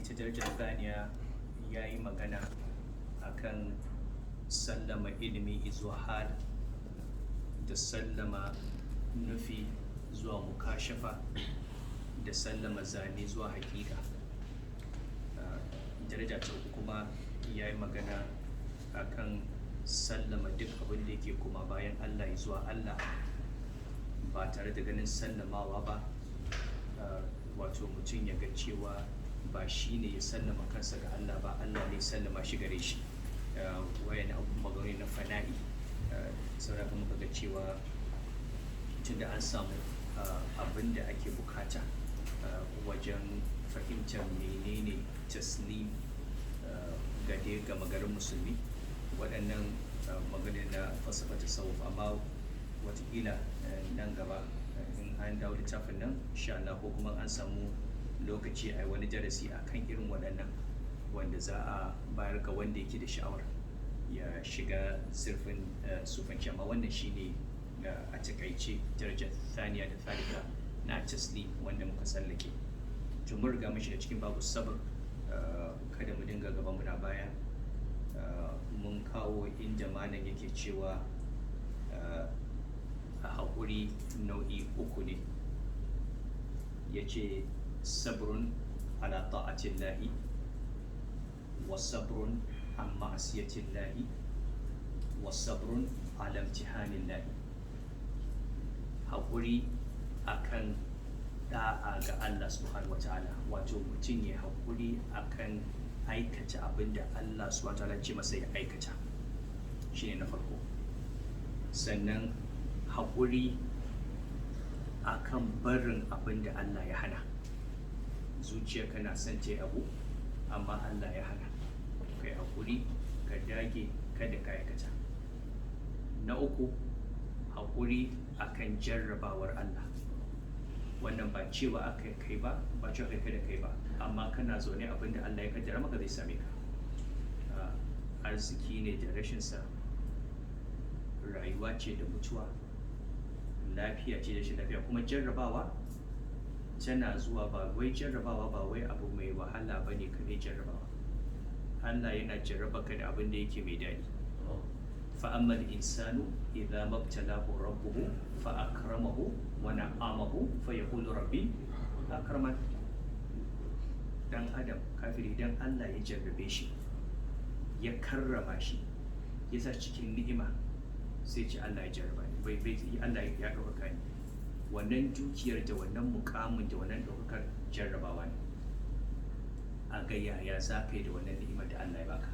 Ita darajar thaniya ya yi magana akan sallama ilimi zuwa hal, da sallama nufi zuwa mukashafa, da sallama zane zuwa hakika. Daraja ta uku kuma ya yi magana akan sallama duk abin da yake kuma bayan Allah zuwa Allah, ba tare da ganin sallamawa ba. Wato mutum ya ga cewa ba shi ne ya sallama kansa ga Allah ba, Allah ne ya sallama shi gare shi. Wayan abubuwan magana na fana'i. Saboda haka muka ga cewa tunda an samu abin da ake bukata wajen fahimtar menene taslim ga dai gama garin musulmi, waɗannan magana na falsafa tasawuf. Amma watakila nan gaba, in an dawo littafin nan insha Allah, ko kuma an samu lokaci a yi wani darasi a kan irin waɗannan wanda za a bayar ga wanda yake da sha'awar ya shiga zurfin sufanci. Amma wannan shine a takaice darajar thaniya da thalitha na taslim wanda muka tsallake. To, mun riga mun shiga cikin babu sabr. Kada mu dinga gaba muna baya. Mun kawo inda malam yake cewa a haƙuri nau'i uku ne. Ya ce sabrun ala ta'atillahi, wa sabrun an ma'asiyatillahi, wa sabrun ala imtihanillahi. Haƙuri akan da'a ga Allah subhanahu wataala, wato mutum ya haƙuri akan aikata abin da Allah subhanahu wataala ce masa ya aikata, shine na farko. Sannan haƙuri akan barin abin da Allah ya hana. Zuciyarka na son ta abu, amma Allah ya hana, kai haƙuri, ka dage kada ka aikata. Na uku, haƙuri akan jarrabawar Allah. Wannan ba cewa aka kai ba, ba cewa kai da kai ba, amma kana zaune, abin da Allah ya kaddara maka zai same ka. Arziki ne da rashinsa, rayuwa ce da mutuwa, lafiya ce da rashin lafiya. Kuma jarrabawa tana zuwa, ba wai jarrabawa ba wai abu mai wahala ba ne kaɗai jarrabawa. Allah yana jarraba ka da abin da yake mai daɗi. فأما الإنسان إذا ما ابتلاه ربه فأكرمه ونعمه فيقول ربي أكرمن. Dan adam kafiri, dan Allah ya jarrabe shi, ya karrama shi, ya sa cikin ni'ima, sai ce Allah ya jarraba ni, bai bai Allah ya ɗaukaka ni. Wannan dukiyar da wannan mukamin da wannan ɗaukakar jarrabawa ne, a ga yaya za ka yi da wannan ni'imar da Allah ya baka.